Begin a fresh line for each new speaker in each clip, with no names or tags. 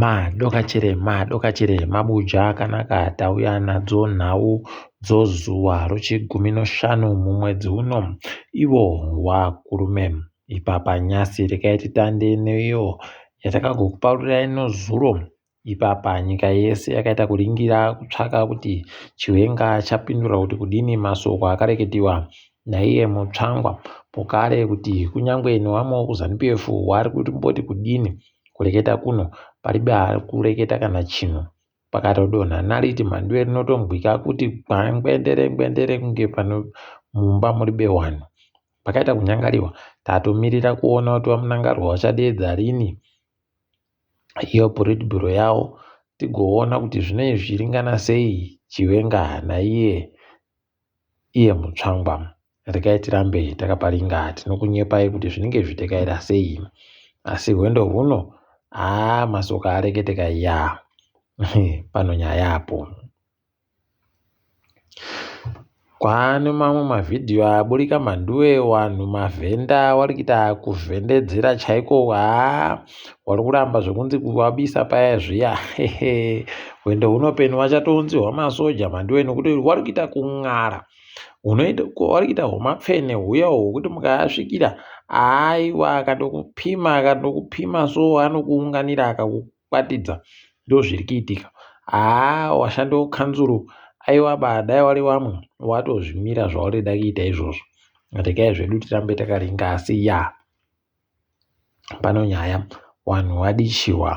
Madokachere madokachere mabuja akanaka tauya nadzo nhau dzozuva rochigumi noshanu mumwedzi uno iwo wakurume. Ipapa nyasi regai titande neiyo yatakagokupaurirai nozuro. Ipapa nyika yese yakaita kuringira kutsvaka kuti Chiwenga achapindura kuti kudini masoko akareketiwa naiye Mutsvangwa pokare kuti kunyangwe nevamwewo kuZanu-PF wari kumboti kudini kureketa kuno paribe ari kureketa kana chinhu. Pakatodonha nariti mhanduwe rinotombwika kuti gwangwendere ngwendere kunge pano mumba muri bewanhu. Pakaita kunyangariwa tatomirira kuona kuti VaMnangagwa vachadeedza rini iyo Politburo yavo tigoona kuti zvinenge zvichiringana sei Chiwenga naiye iye Mutsvangwa. Regai tirambe takaparinga tinokunyepai kuti zvinenge zvichitekaira sei. Asi hwendo huno haa masoko areketeka ya pano nyaya apo. Kwaane mamwe mavhidhiyo aburika mhanduwe wanhu mavhenda wari kuita kuvhendedzera chaiko haa wari kuramba zvekunzi wabisa paya zviya hwendo hunopeni wachatounzirwa masoja mhanduwe nekuti wari kuita kun'ara hunoita wari kuita humapfene huya hwekuti mukaasvikira aiwa akatokupima akatokupima so anokuunganira akakukwatidza ndozviri kuitika haa washandi wekanzuru aiwa ba dai wari wamwe watozvimira zvaurida kuita izvozvo regai zvedu tirambe takaringa asi ya pano nyaya wanhu wadichiwa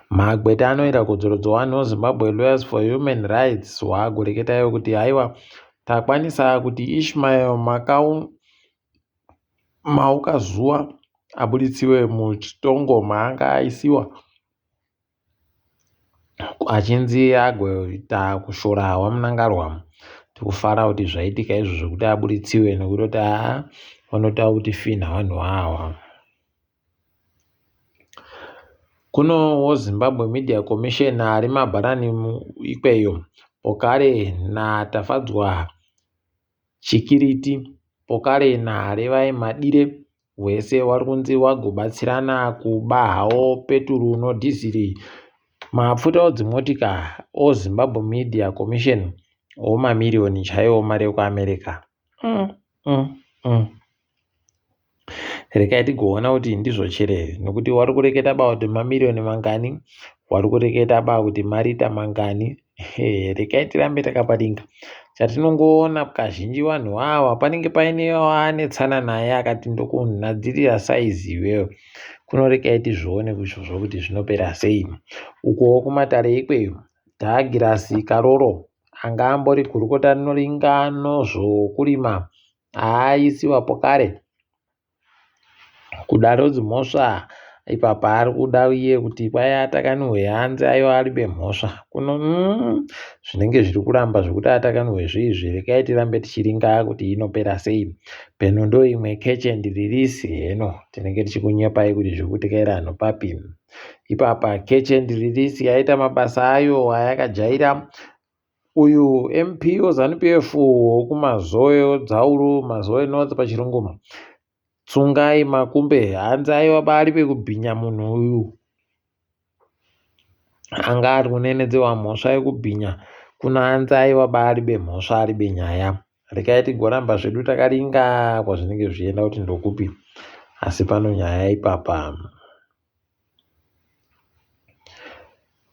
magweta anoita kodzero dzevanhu Zimbabwe Lawyers for Human Rights waagoreketayo kuti haiwa takwanisa kuti Ishmael Makau Maukazuwa abuditsiwe muchitongo maanga aisiwa achinzi agoita kushora waMnangarwa. Tikufara kuti zvaitika izvo zvekuti aburitsiwe nekutoti haa vanoita kuti finha vanhu awa. Kunowo Zimbabwe Media Commission ari mabharani ikweyo pokare naTafadzwa Chikiriti pokare naRevai Madire wese wari kunzi wagobatsirana kuba hawo peturu nodhiziri mapfuta odzimotika oZimbabwe Media Commission omamiriyoni chaiwo mari yekuAmerica. Mm, mm, mm. Regai tigoona kuti ndizvo chere nokuti wari kureketa ba kuti mamiriyoni mangani wari kureketa ba kuti marita mangani regai tirambe takaparinga chatinongoona kazhinji vanhu awa panenge paine waanetsana naye akati ndokunhadzirira saizi iwewe kuno regai tizvione izvozvo kuti zvinopera sei ukowo kumatare ikweyo Dhagirasi Karoro anga ambori gurukota rinoringa nozvokurima Haaisiwapo kare kuda rodzi mhosva ipapa ari kuda iye kuti kwai atakanihwe hanzi aiwa aribe mhosva kuno mm, zvinenge zviri kuramba zvekuti atakanihwe zviizvi regai tirambe tichiringa kuti inopera sei peno ndo imwe catch and release heno tinenge tichikunyepai kuti zviri kutekaira anhu papi ipapa catch and release yaita mabasa ayo ayakajaira Uyu MP weZanu PF wekuMazowe Dzauru, Mazowe North pachirungu, Tsungai Makumbe hanzi aiwa baari pekubhinya munhu uyu. Anga ari kunenedzewa mhosva yekubhinya kuno hanzi aiwa baari bemhosva ari benyaya. Regai tigoramba zvedu takaringa kwazvinenge zvichienda kuti ndokupi asi pano nyaya ipapa.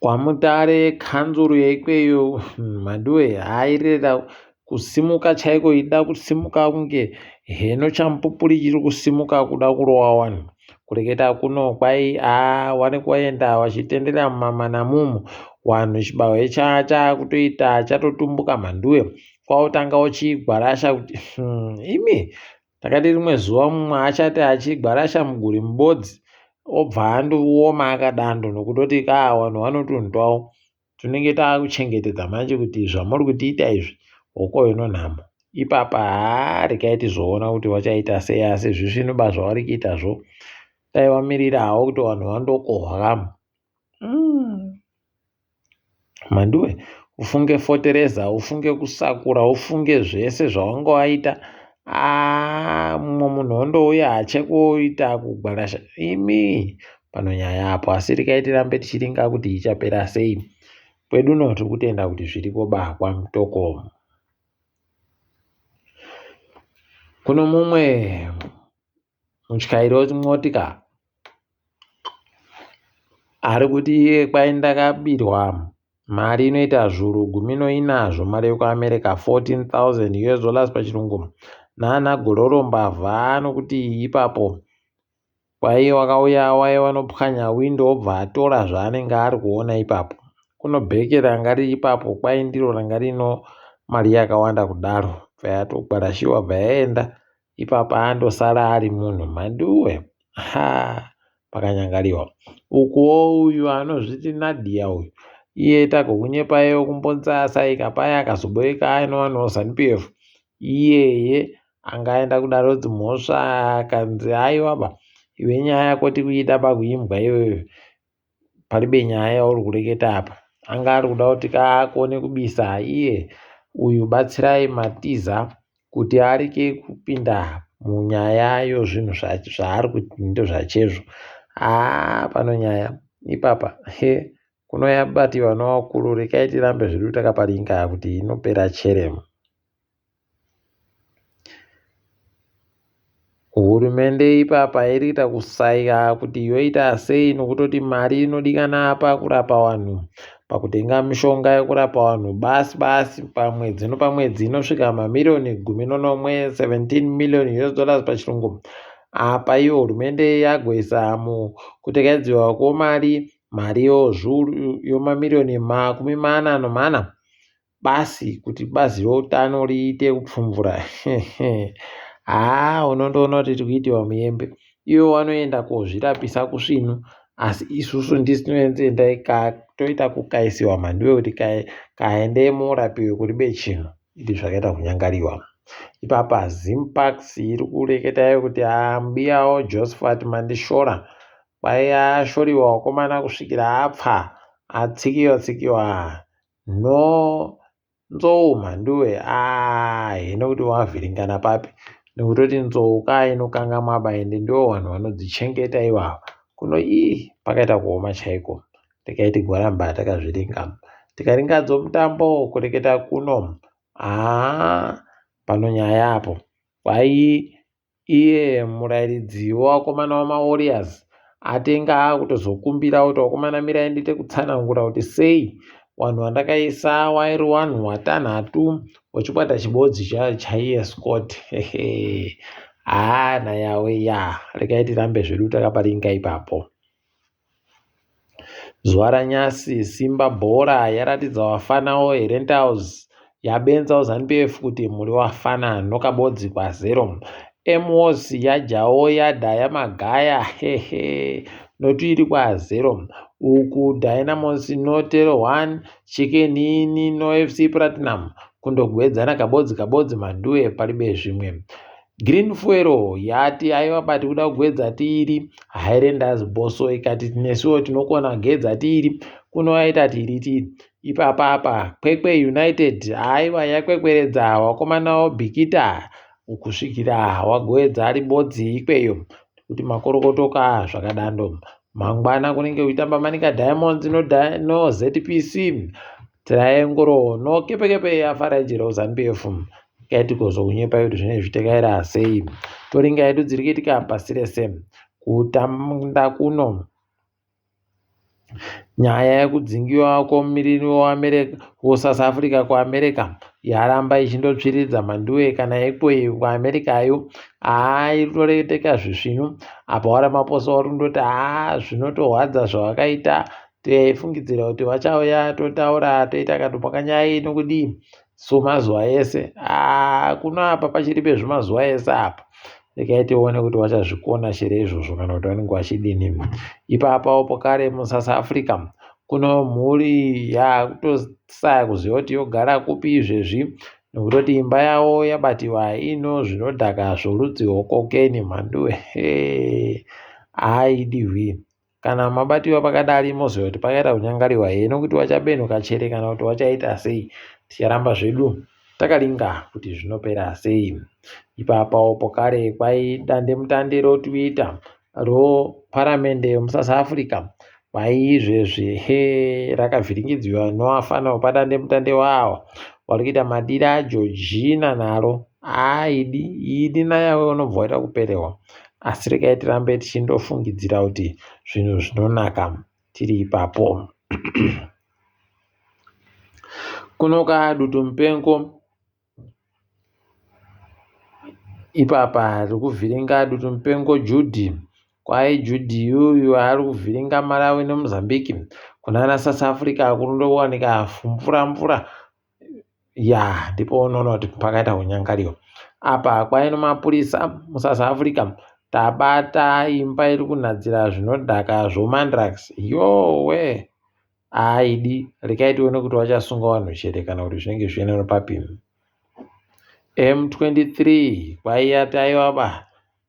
KwaMutare kanzuru yeikweyo mhanduwe hairera kusimuka chaiko ida kusimuka kunge heno chamupupuri chiri kusimuka kuda kurova wanhu kureketa kuno kwai haa wani kuenda wachitendera mumamana mumu wanhu chibahwe chakutoita chatotumbuka mhanduwe kwautanga uchigwarasha kuti hmm, imi Ndakati rimwe zuva mumwe achati achigwarasha muguri mubodzi obva andioma akadando nokutoti kaa vanhu vanotundwawo tinenge takuchengetedza manje kuti zvamuri kutiita izvi hokoyo nonhamo ipapa haa regai tizoona kuti vachaita sei asi zvisvinu ba zvavari kuitazvo dai vamirira hawo kuti vanhu vandokohwa kamu mm. Mhanduwe ufunge fotereza ufunge kusakura ufunge zvese zvawanga waita aa mumwe munhu ondouya hachekuita kugwarasha imi Pano nyaya apo asi regai tirambe tichiringa kuti ichapera sei. Kwedu uno tiri kutenda kuti zviriko ba kwaMutoko. Kuno mumwe mutyairi wemotika ari kuti iye kwai ndakabirwa mari inoita zviuru gumi noina zvemari yekuAmerica 14,000 US dollars pachirungu nana gororo mbavha nokuti ipapo Kwaiye wakauya waye wanopwanya window obva atora zvaanenge ari kuona ipapo. Kuno bheke ranga riri ipapo kwai ndiro ranga rino mari yakawanda kudaro. Bva yatogwarashiwa bva yaenda ipapa andosara ari munhu mhanduwe. Ha pakanyangariwa. Ukuwo uyu anozviti Nadia uyu iye tagokunyepayo kumbonzasaika paya akazoboeka ainowanewo Zanu PF iyeye anga aenda kudare dzimhosva akanzi aiwaba iwe nyaya yako tikuida pakuimbwa iwewe paribe nyaya yauri kureketa apa anga ari kuda kuti kaakone kubisa iye uyu batsirai matiza kuti areke kupinda munyaya yozvinhu zvaari kuti ndozvachezvo haa pano nyaya ipapa he kunoyabatiwa nevakuru rekai tirambe zvedu takaparinga kuti inopera cheremu Hurumende ipapa iri kuita kusaika kuti yoita sei nokutoti mari inodikana pakurapa vanhu pakutenga mishonga yekurapa vanhu basi basi pamwedzi nopamwedzi inosvika mamiriyoni gumi nonomwe 17 million us dollars pachirungu apa iyo hurumende yagoisa mukutekaidziwa kwemari mari yozviuru yomamiriyoni makumi mana nomana basi kuti bazi routano riite kupfumvura haa unondoona kuti tiri kuitiwa muyembe ivo vanoenda kozvirapisa kusvinu asi isusu ndisu tinoenda toita kukaisiwa mhanduwe kuti kaendei morapiwe kuribe chinhu iti zvakaita kunyangariwa ipapa zimparks iri kureketayo kuti haa mubiyawo josephat mandishora kwaiya ashoriwa wakomana kusvikira apfa atsikiwa tsikiwa No nzou mhanduwe aah hino kuti wavhiringana papi nekutoti nzou ka inokangamwa ba ende ndivo vanhu vanodzichengeta ivava kuno ii pakaita kuoma chaiko regai tigoramba takazviringa tikaringadzo mutambo kureketa kuno haa pano nyaya apo kwai Iye murairidzi wevakomana wemaWarriors atenga akutozokumbira kuti vakomana mirai ndiite kutsanangura kuti sei vanhu vandakaisa wairi wanhu watanhatu wechikwata chibodzi chaiye Scott haa nayawe ya regai tirambe zvedu takaparinga ipapo. Zuva ranyasi Simba Bhora yaratidza vafana Herentals yabenzawo Zanu-PF kuti muri wafana nokabodzi kwazero. MWOS yajawo yadha yamagaya hehe notuiri kwazero. Uku Dynamos notero 1 Chicken Inn noFC Platinum kundogwedzana kabodzi kabodzi mhanduwe paribe zvimwe. Green Fuel yati aiwa bati kuda kugwedza tiiri Highlanders Bosso ikati nesuwo tinokona gedza tiiri kunovaita tiiri tiiri ipapa apa Kwekwe United aiwa yakwekweredza wakomana wobhikita kusvikira wagoedza ari bodzi ikweyo kuti makorokotoka zvakadando mangwana kunenge kuchitamba Manica Diamonds no, no ZPC Triangle no kepekepe yafarajira ZANU-PF kaiti kozokunyepa kuti zvinenge zvichitekaira sei toringa yedu dziri kuitika pasi rese kutanda kuno nyaya yekudzingiwa kwomumiriri weSouth Africa kuAmerica yaramba ichindotsviridza mhanduwe kana ikweyo kuAmericayo haa iri kutoreketeka zvisvinu apa waRamaphosa uri kundoti haa zvinotorwadza zvawakaita Taifungidzira kuti vachauya totaura toita kadombo kanyaya ino kudii so mazuva ese haa kuno apa pachiri pezvimazuva ese apa regai tione kuti vachazvikona chere izvozvo kana kuti vanenge vachidini ipapawo pokare musouth africa kuno mhuri yakutosaya kuziva kuti yogara kupi izvezvi nokutoti imba yavo yabatiwa ino zvinodhaka zvorudzi rwekokeni mhanduwe haidiwi Kana mabatiwa pakadari moziva kuti pakaita kunyangariwa here nokuti wachabenhuka chere kana kuti wachaita sei. Ticharamba zvedu takaringa kuti zvinopera sei. Ipapawo pokare kwai dandemutande roTwitter ro Paramende yemuSouth Africa kwaiizvezvi he rakavhiringidzwa nevafana vepadandemutande wawa vari kuita madira aJojina naro haa idi idi nayawe unobva waita kupererwa asi regai tirambe tichindofungidzira kuti zvinhu zvinonaka tiri ipapo. Kunoka dutumupengo ipapa rikuvhiringa dutumupengo Judy kwai Judy yuyu ari kuvhiringa Malawi neMozambique kunana South Africa kundowanika mvura mvura ya ndipo unoona kuti pakaita kunyangariwa apa kwaino mapurisa muSouth Africa tabata imba iri kunhadzira zvinodhaka zvomandrax yowe Aidi rekai tione kuti vachasunga vanhu chete kana kuti zvinenge zvichienda nepapi. M23 kwaiya taiwa ba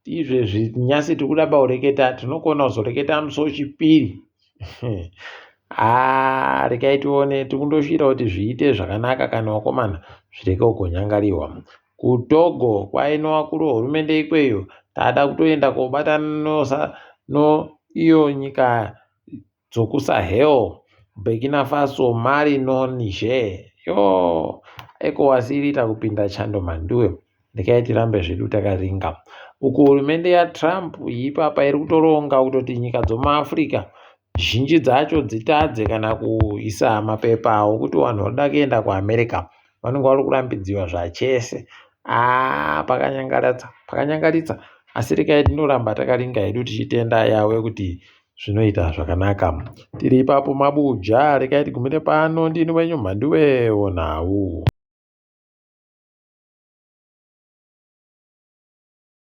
izvezvi nyasi tiri kuda paureketa tinokona kuzoreketa musi wechipiri haa rekai tione tiri kundosvira kuti zviite zvakanaka kana vakomana zvireke kugonyangariwa kutogo kwainowa kuri hurumende ikweyo tada kutoenda kobatana no iyo nyika dzokuSahel, Burkina Faso, Mali noNiger. Yoo, ECOWAS iriita kupinda chando mhanduwe. Rekai tirambe zvedu takaringa. Uku hurumende yaTrump ipapa iri kutoronga kutoti nyika dzomuAfrica zhinji dzacho dzitadze kana kuisa mapepa okuti vanhu vanoda kuenda kuAmerica vanenge vari kurambidziwa zvachese. Haa pakanyangaradza, pakanyangaritsa. Asi rekai tinoramba takaringa hedu tichitenda Yahweh kuti Zvinoita zvakanaka. Tiri ipapo mabuja, regai tigumire pano. Ndini wenyu Mhanduwe woNhau.